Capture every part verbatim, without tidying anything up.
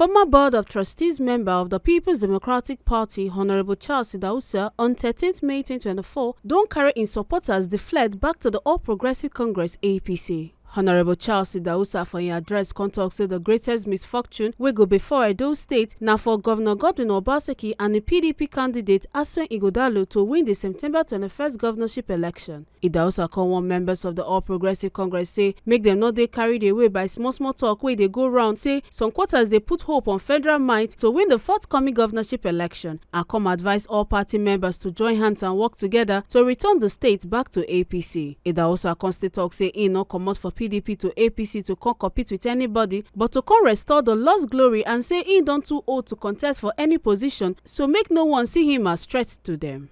Former Board of Trustees member of the People's Democratic Party, Honorable Charles Idausa, on thirteenth May twenty twenty-four, don carry im supporters dey fled back to the All Progressive Congress, A P C. Honorable Charles Idausa for im address come talk say the greatest misfortune wey go befall Edo State na for Governor Godwin Obaseki and the P D P candidate Asuen Ighodalo to win the September twenty-first governorship election. Idausa come warn members of the All Progressive Congress say make dem no dey carried away by small small talk wey dey go round say some quarters dey put hope on federal might to win the forthcoming governorship election, and come advise all party members to join hands and work together to return the state back to A P C. Idausa come still talk say he no comot for P D P to A P C to come compete with anybody, but to come restore the lost glory, and say he don too old to contest for any position, so make no one see him as threat to them.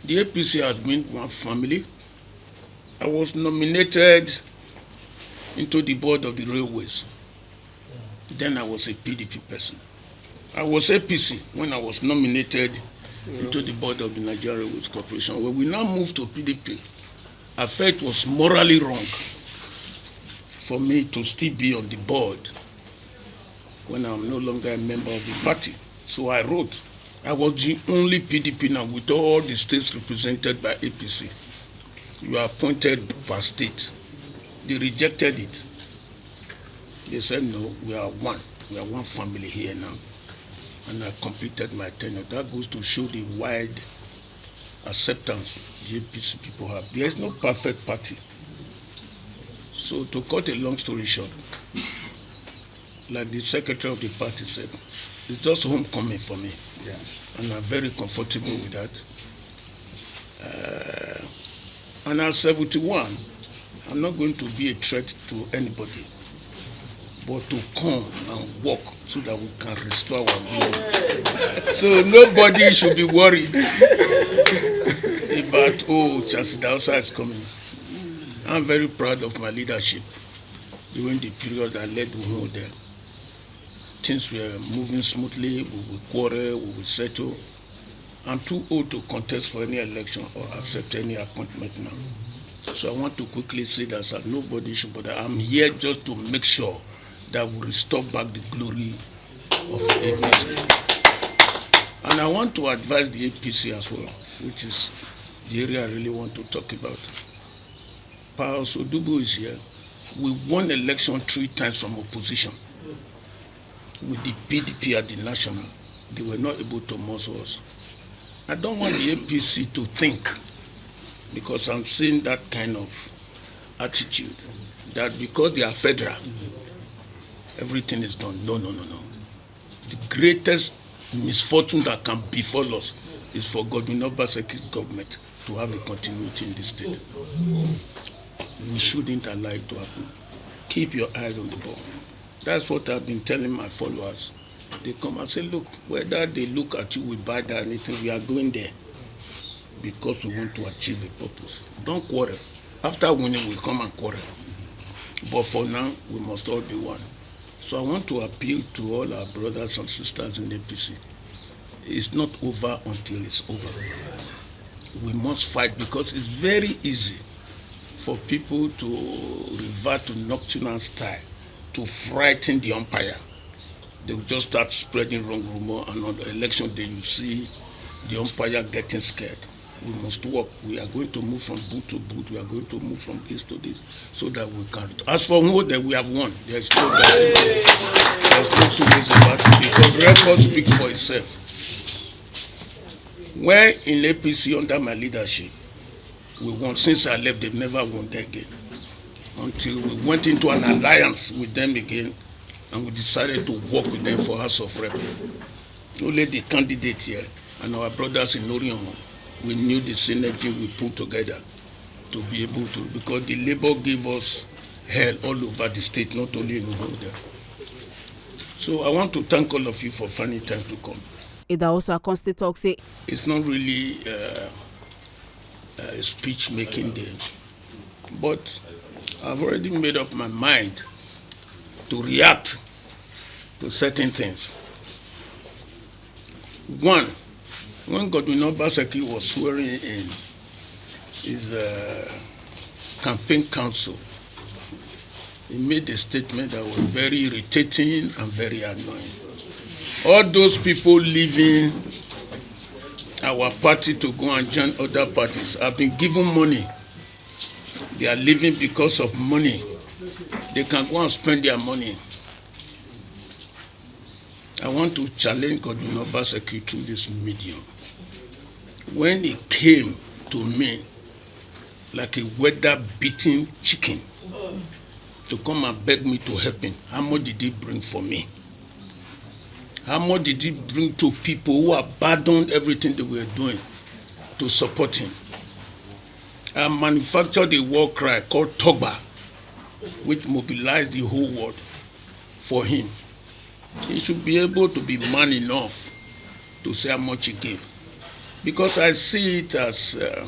The A P C has been one family. I was nominated into the board of the railways. Then I was a P D P person. I was A P C when I was nominated into the board of the Nigeria Railways Corporation. When we now moved to P D P, I felt it was morally wrong for me to still be on the board when I'm no longer a member of the party. So I wrote. I was the only P D P now with all the states represented by A P C. You are appointed per state. They rejected it. They said, "No, we are one. We are one family here now." And I completed my tenure. That goes to show the wide acceptance the A P C people have. There is no perfect party. So, to cut a long story short, like the secretary of the party said, it's just homecoming for me. Yeah. And I'm very comfortable with that. Uh, and at seventy-one, I'm not going to be a threat to anybody, but to come and work so that we can restore our glory. So nobody should be worried about, "Oh, Charles Idausa is coming." I'm very proud of my leadership during the period I led Uhunde. Things were moving smoothly. We will quarrel, we will settle. I'm too old to contest for any election or accept any appointment now. So I want to quickly say that, sir, nobody should bother. I'm here just to make sure that we restore back the glory of A P C. And I want to advise the A P C as well, which is the area I really want to talk about. Pa Osuodugbo is here. We won election three times from opposition with the P D P at the national. They were not able to muzzle us. I don't want the A P C to think, because I'm seeing that kind of attitude, that because they are federal, everything is done. No, no, no, no. The greatest misfortune that can befall us is for Godwin Obaseki's government to have a continuity in this state. We shouldn't allow it to happen. Keep your eyes on the ball. That's what I've been telling my followers. They come and say, "Look, whether they look at you with bad eye or anything, we are going there because we want to achieve a purpose." Don't quarrel. After winning, we come and quarrel. But for now, we must all be one. So I want to appeal to all our brothers and sisters in A P C. It's not over until it's over. We must fight, because it's very easy for people to revert to nocturnal style to frighten the umpire. They will just start spreading wrong rumor, and on the election day, you see the umpire getting scared. We must work. We are going to move from booth to booth. We are going to move from this to this so that we can. As for Nwode, we have won. There's no doubt. There's no two ways about it, because record speaks for itself. When in A P C under my leadership, we won. Since I left, they've never won there again. Until we went into an alliance with them again, and we decided to work with them for House of Rep. Only the candidate here and our brothers in Oriomon, we knew the synergy we put together to be able to, because the labor gave us hell all over the state, not only in Nwode. So I want to thank all of you for finding time to come. Idausa come still talk say it's not really uh, a speech making day, but I've already made up my mind to react to certain things. One, when Godwin Obaseki was swearing in his uh, campaign council, he made a statement that was very irritating and very annoying. All those people leaving our party to go and join other parties have been given money. They are leaving because of money. They can go and spend their money. I want to challenge Godwin Obaseki through this medium. When he came to me like a weather-beaten chicken to come and beg me to help him, how much did he bring for me? How much did he bring to people who abandoned everything they were doing to support him? I manufactured a war cry called Togba, which mobilized the whole world for him. He should be able to be man enough to say how much he gave, because I see it as uh,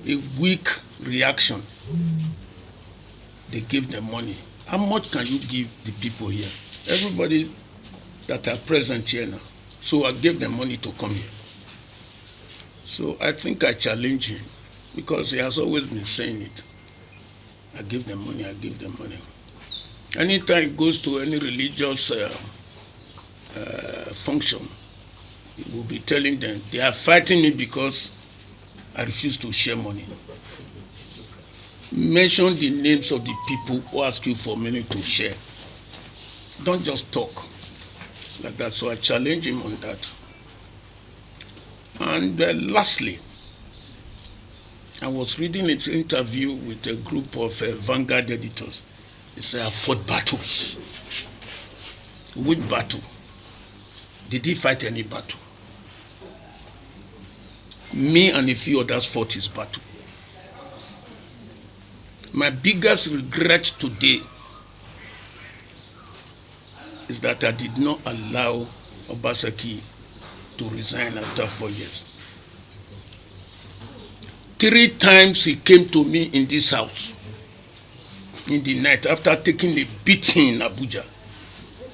a weak reaction. They give them money. How much can you give the people here? Everybody that are present here now. So I gave them money to come here. So I think I challenge him, because he has always been saying it. I give them money, I give them money. Anytime he goes to any religious uh, uh, function, he will be telling them, "They are fighting me because I refuse to share money." Mention the names of the people who ask you for money to share. Don't just talk like that. So I challenge him on that. And uh, lastly, I was reading an interview with a group of uh, Vanguard editors. They say, "I fought battles." Which battle? Did he fight any battle? Me and a few others fought his battle. My biggest regret today is that I did not allow Obaseki to resign after four years. Three times he came to me in this house in the night after taking a beating in Abuja,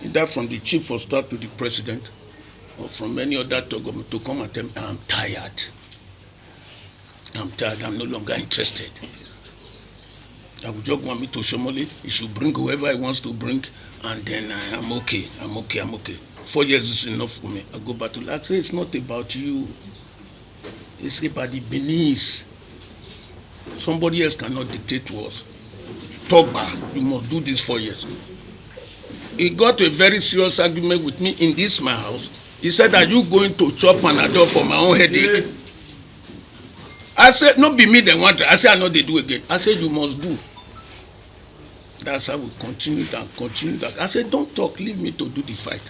either from the chief of staff to the president or from any other to, to come and tell me, "I'm tired. I'm tired. I'm no longer interested." I would just want me to Shomole. He should bring whoever he wants to bring, and then I am okay. I'm okay. I'm okay. Four years is enough for me. I go back to, like, say, "It's not about you. It's about the Beninese. Somebody else cannot dictate to us. Togba, you must do this four years." He got to a very serious argument with me in this my house. He said, "Are you going to chop Panadol for my own headache?" I said, "No be me dem want." I said, "I no dey do again." I said, "You must do." That's how we continued and continued that. I said, "Don't talk, leave me to do the fight."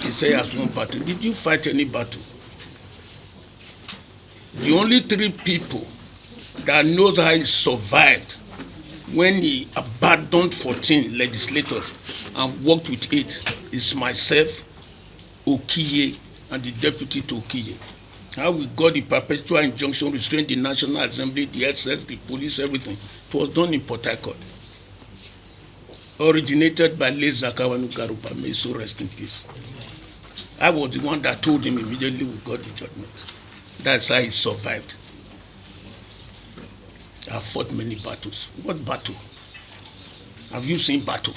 He said he has won battle. Did you fight any battle? The only three people that knows how he survived when he abandoned fourteen legislators and worked with eight is myself, Okiye, and the deputy to Okiye. How we got the perpetual injunction, restrained the National Assembly, the S S, the police, everything. It was done in Port Harcourt. Originated by late Zakawanu Garuba, may his soul rest in peace. I was the one that told him immediately we got the judgment. That's how he survived. I fought many battles. What battle? Have you seen battle?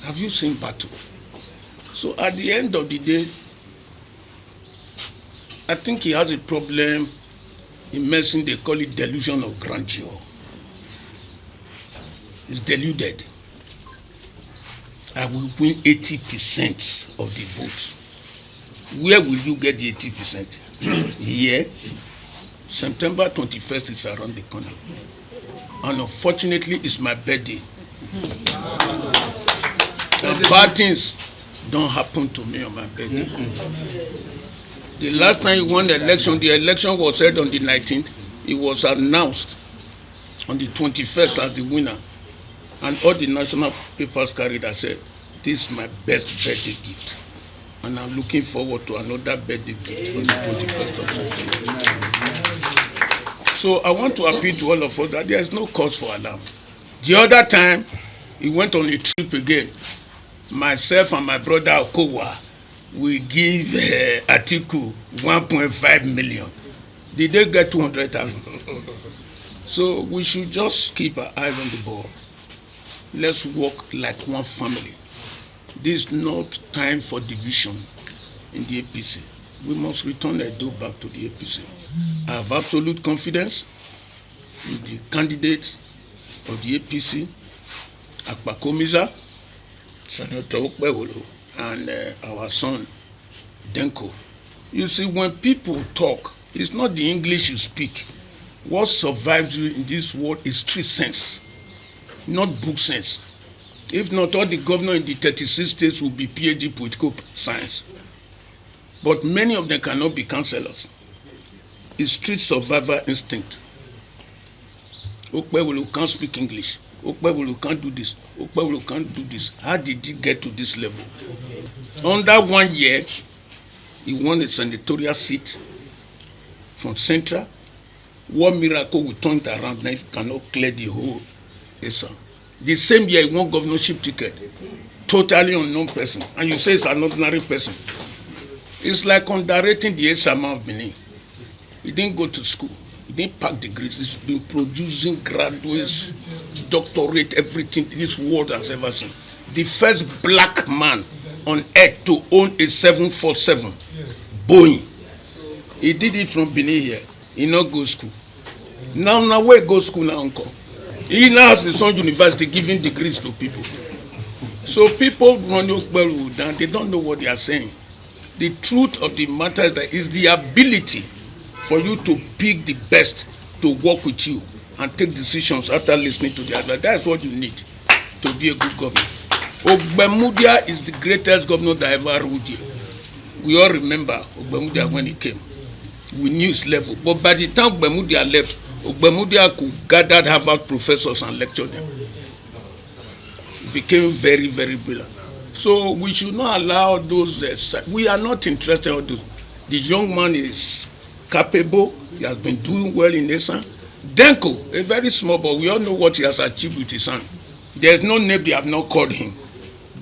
Have you seen battle? So at the end of the day, I think he has a problem in medicine. They call it delusion of grandeur. He's deluded. "I will win eighty percent of the vote." Where will you get the eighty percent? Here, September twenty-first is around the corner. And unfortunately, it's my birthday. And bad things don't happen to me on my birthday. The last time he won the election, the election was held on the nineteenth. He was announced on the twenty-first as the winner. And all the national papers carried and said, "This is my best birthday gift. And I'm looking forward to another birthday gift on the twenty-first of September." So I want to appeal to all of us that there is no cause for alarm. The other time, he went on a trip again. Myself and my brother Okowa, we give uh, Atiku one point five million. Did they get two hundred thousand? So we should just keep our eyes on the ball. Let's work like one family. This is not time for division in the A P C. We must return Edo back to the A P C. I have absolute confidence in the candidate of the A P C, Akpakomiza, Senator Okpewolo, and uh, our son, Denko. You see, when people talk, it's not the English you speak. What survives you in this world is street sense, not book sense. If not, all the governor in the thirty-six states will be P H D political science. But many of them cannot be counselors. It's street survival instinct. Okpewolo can't speak English. Okpewolo can't do this. Okpewolo can't do this. How did he get to this level? Under one year, he won a senatorial seat from Central. What miracle will turn it around now if you cannot clear the whole Esan? The same year, he won governorship ticket. Totally unknown person. And you say it's an ordinary person. It's like underrating the Esama of Benin. He didn't go to school. He didn't pack degrees. He's been producing graduates, doctorate, everything this world has ever seen. The first black man on earth to own a seven four seven Boeing. He did it from Benin here. He not go school. Now, now where go school now, uncle? He now has his own university giving degrees to people. So people running Okpewolo down, they don't know what they are saying. The truth of the matter is that it's the ability for you to pick the best to work with you and take decisions after listening to the advice. That's what you need to be a good governor. Ogbemudia is the greatest governor that ever ruled here. We all remember Ogbemudia when he came. We knew his level. But by the time Ogbemudia left, Ogbemudia could gather Harvard professors and lecture them. Became very, very brilliant. So we should not allow those. Uh, we are not interested in all those. The young man is capable. He has been doing well in Esan. Denko, a very small, but we all know what he has achieved with his hand. There is no name they have not called him.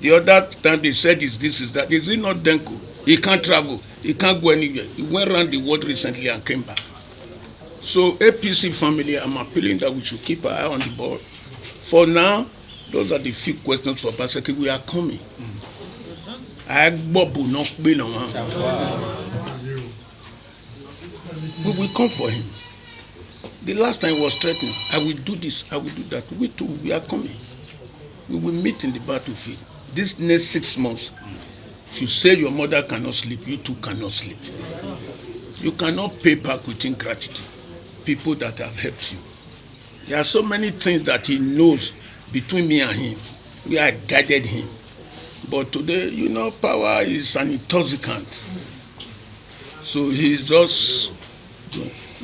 The other time they said is this, is that. Is it not Denko? He can't travel. He can't go anywhere. He went around the world recently and came back. So A P C family, I'm appealing that we should keep our eye on the ball. For now, those are the few questions for Obaseki. We are coming. I gbọ́ bò náà pé náà wọ́n. We will come for him. The last time he was threatening, "I will do this, I will do that." We too, we are coming. We will meet in the battlefield. This next six months, if you say your mother cannot sleep, you too cannot sleep. You cannot pay back with ingratitude people that have helped you. There are so many things that he knows between me and him, where I guided him. But today, you know, power is an intoxicant. So he's just.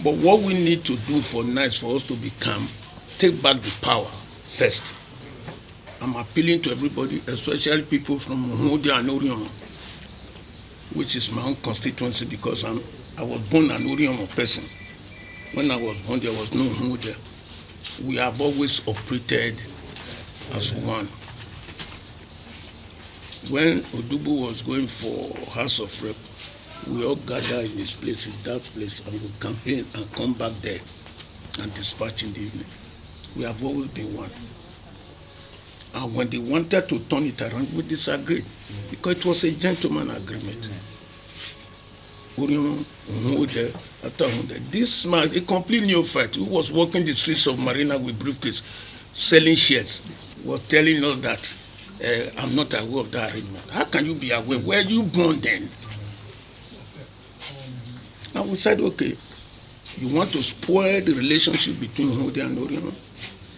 But what we need to do for now is for us to become, take back the power first. I'm appealing to everybody, especially people from Uhudi and Orion, which is my own constituency, because I'm, I was born an Orion person. When I was born, there was no Uhudi. We have always operated as one. When Odubu was going for House of Rep, we all gather in his place, in that place, and we campaign and come back there and dispatch in the evening. We have always been one. And when they wanted to turn it around, we disagreed because it was a gentleman agreement. Orion, Uhudi, after Uhudi. This man, a complete neophyte who was walking the streets of Marina with briefcase, selling shares, was telling us that, uh, "I'm not aware of that arrangement." How can you be aware? Were you born then? And we said, "Okay, you want to spoil the relationship between Uhudi and Orion."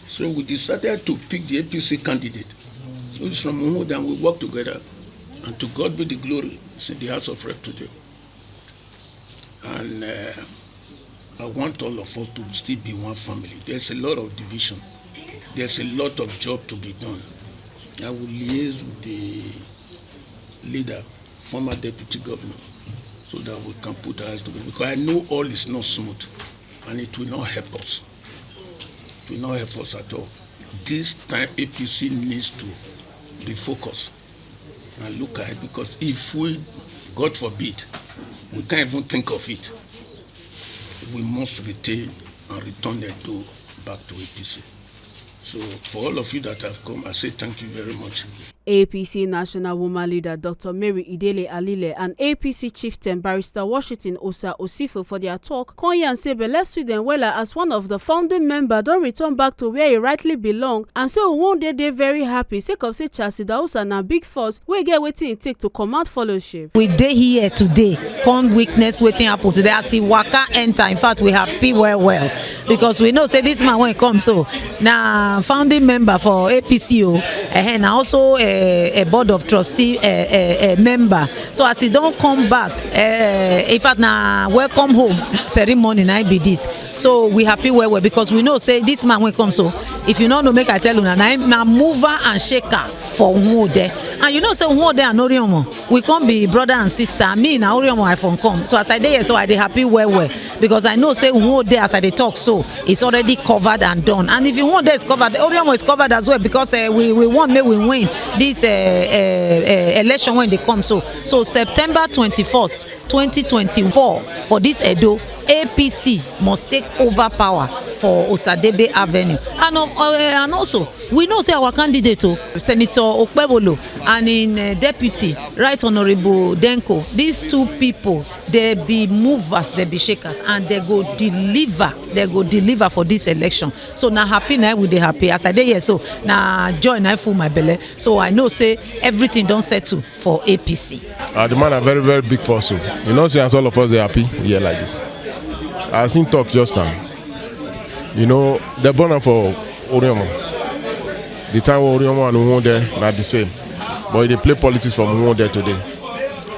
So we decided to pick the A P C candidate, who is from Uhudi, and we work together. And to God be the glory, he's in the House of Rep today. And uh, I want all of us to still be one family. There's a lot of division. There's a lot of job to be done. I will liaise with the leader, former deputy governor, so that we can put our eyes together. Because I know all is not smooth, and it will not help us. It will not help us at all. This time, A P C needs to be focused and look ahead, because if we, God forbid, we can't even think of it, we must retain and return the door back to A P C. So for all of you that have come, I say thank you very much. A P C national woman leader Doctor Mary Idele Alile and A P C chieftain Barrister Washington Osa Osifo for their talk come yarn say belle sweet dem wella as one of the founding member don return back to where he rightly belong and say Uwonde dey very happy sake of say Charles Idahosa na big force wey get wetin e take to command fellowship. We dey here today come witness wetin happen today as he waka enter. In fact, we happy well well because we know say this man wey come so na founding member for A P C o, eh, na also a, a board of trustee eh, eh, eh, member. So as he don come back, eh, in fact na welcome home ceremony na im be this. So we happy well well because we know say this man wey come so, if you no know make I tell una, na him na mover and shaker for Nwode. And you know say Nwode and Oriomo, we come be brother and sister. Me na Oriomo I from come. So as I dey here so I dey happy well well because I know say Nwode as I dey talk so is already covered and done. And if Nwode is covered, Oriomo is covered as well because uh, we we want make we win this uh, uh, uh, election wey dey come so. So September twenty-first, twenty twenty-four for this Edo, A P C must take over power for Osadebe Avenue. And, uh, and also, we know say our candidate o, Senator Okpebholo and im uh, deputy, Right Honourable Denko, these two people, they be movers, they be shakers, and they go deliver, they go deliver for this election. So na happy na we dey happy as I dey here so na joy na full my belle. So I know say everything don settle for A P C. Uh, the man are very very big for us o. You know say as all of us dey happy here like this. As him talk just now, you know, they born am for Oriomo. The time wey Oriomo and Nwode na the same, but e dey play politics from Nwode today.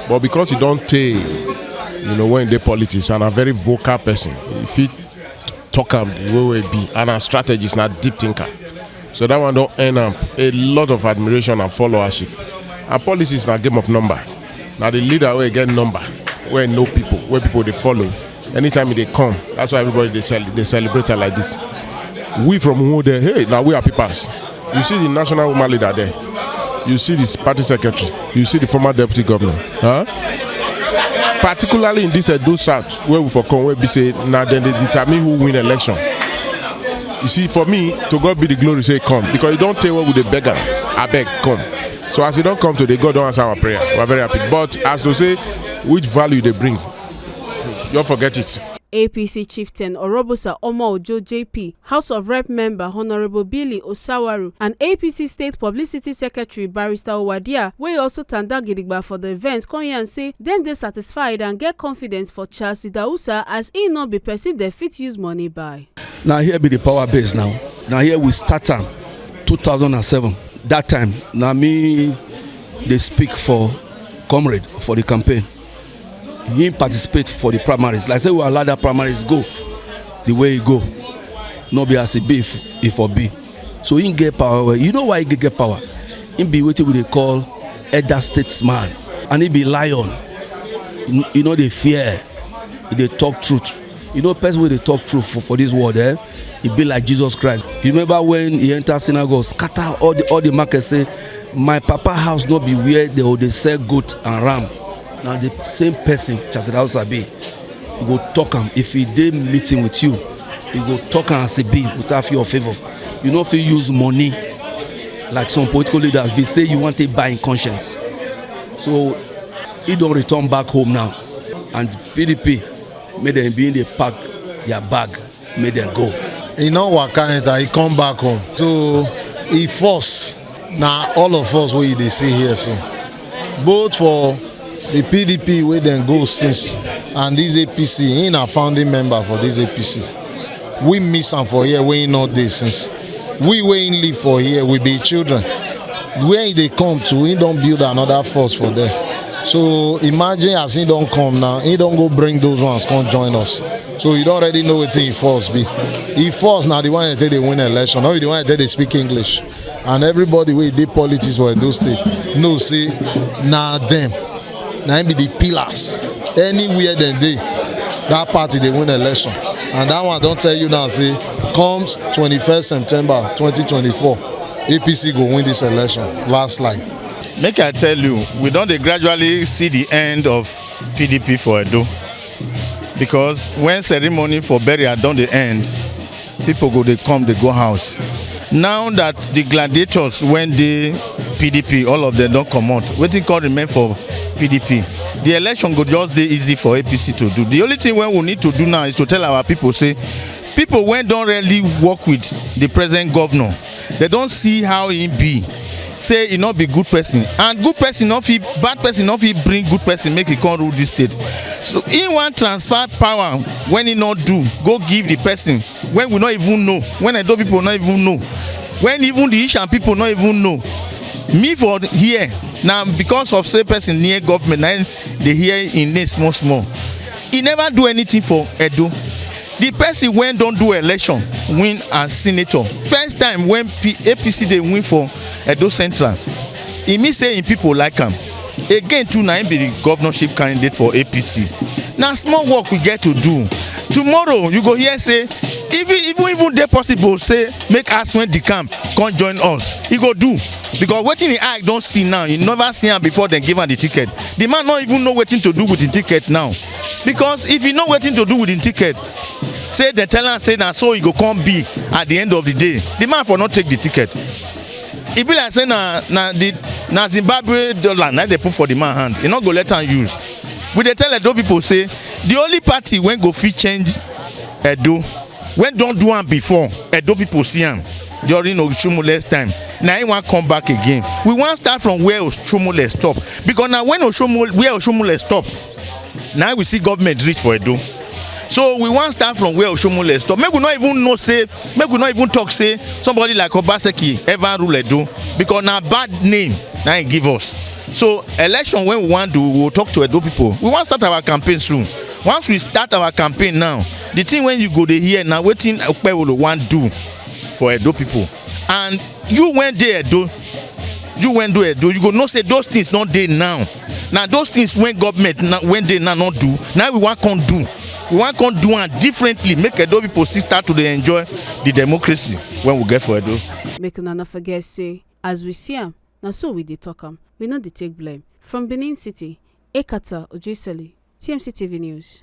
But because e don tey, you know, when e dey politics and a very vocal person, e fit talk am the way wey e be, and na strategist, na deep thinker. So that one don earn am a lot of admiration and followership. And politics na game of number. Na the leader wey get number, wey know people, wey people dey follow. Anytime e dey come, that's why everybody dey cel dey celebrate am like this. We from Nwode, hey, na we happy pass. You see the national woman leader there, you see the party secretary, you see the former deputy governor, huh? Particularly in this Edo South where we for come, where be say na dem dey determine who win election. You see, for me, to God be the glory say come, because e don tey wey we dey beg am, abeg come. So as e don come today, God don answer our prayer. We are very happy. But as to say which value e dey bring, you forget it. A P C chieftain Orobosa Omo Ojo J P, House of Rep member Honourable Billy Osawaru and A P C state publicity secretary Barrister Owadia wey also tanda gidigba for the event come yarn say dem dey satisfied and get confidence for Charles Idahosa as im no be person dem fit use money buy. Na here be the power base now. Na here we start am two thousand and seven. That time na me dey speak for comrade for the campaign. He participate for the primaries. Like say we allow that primaries go the way e go. No be as e be if e for be. So he get power well. You know why he get power? He be wetin we dey call elder statesman, and he be lion. He, he no dey fear. He dey talk truth. You know, person wey dey talk truth for, for this world, eh? E be like Jesus Christ. You remember when he enter synagogue, scatter all the all the market, say, "My papa house no be where they go dey sell goat and ram." Na the same person Charles Idahosa be. You go talk am if he dey meeting with you. You go talk am as e be without fear or favour. You no fit use money like some political leaders be say you wan take buy im conscience. So he don return back home now, and P D P make dem begin dey pack their bag, make dem go. E no waka enter, e come back home. So e force na all of us wey you dey see here so, both for the P D P wey dem go since and this A P C, he na founding member for this A P C. We miss am for here wey he no dey since. We wey he leave for here, we be children. Where he dey come to, he don build another force for there. So imagine as he don come now, he don go bring those ones come join us. So you don already know wetin e force be. E force na the one wey take dey win election, no be the one wey take dey speak English. And everybody wey dey politics for Edo State know say na dem na im be the pillars. Anywhere dem dey, that party dey win election. And that one don tell you now say come twenty-first September twenty twenty-four, A P C go win this election, last line. Make I tell you, we don dey gradually see the end of P D P for Edo, because when ceremony for burial don dey end, people go dey come dey go house. Now that the gladiators wey dey P D P, all of them don comot, wetin come remain for P D P? The election go just dey easy for A P C to do. The only thing wey we need to do now is to tell our people say, people wey don really work with the present governor, they don see how he be, say he no be good person, and good person no fit, bad person no fit bring good person make he come rule this state. So he wan transfer power wey he no do go give the person wey we no even know, wey Edo people no even know, wey even the Ishan people no even know. Me for here, na because of say person near government, na im dey hear im name small small. He never do anything for Edo. The person wey don do election, win as senator, first time wey P-, A P C dey win for Edo Central, e mean say im people like am. Again too, na im be the governorship candidate for A P C. Na small work we get to do. Tomorrow you go hear say, even, even, even dey possible say make Aswen Decamp come join us. E go do, because wetin him eye don see now, he never see am before dem give am the ticket. The man no even know wetin to do with the ticket now, because if he know wetin to do with the ticket, say dem tell am say na so e go come be at the end of the day, the man for no take the ticket. E be like say na, na the, na Zimbabwe dollar na dey put for the man hand. E no go let am use. We dey tell Edo people say the only party wey go fit change Edo, wey don do am before, Edo people see am during Oshomole time, na him wan come back again. We wan start from where Oshomole stop, because na when Oshomole, where Oshomole stop, na we see government reach for Edo. So we wan start from where Oshomole stop. Make we no even know say, make we no even talk say somebody like Obaseki ever rule Edo, because na bad name na he give us. So election wey we wan do, we go talk to Edo people. We wan start our campaign soon. Once we start our campaign now, the thing wey you go dey hear na wetin Okpewolo wan do for Edo people. And you wey dey Edo, you wey dey Edo, you go know say those things no dey now. Na those things wey government na, wey dey now no do, na we wan come do. We wan come do am differently, make Edo people still start to dey enjoy the democracy wey we get for Edo. Make una no forget say, as we see am, na so we dey talk am. We no dey take blame. From Benin City, Ekata Ojesoli, T M C T V News.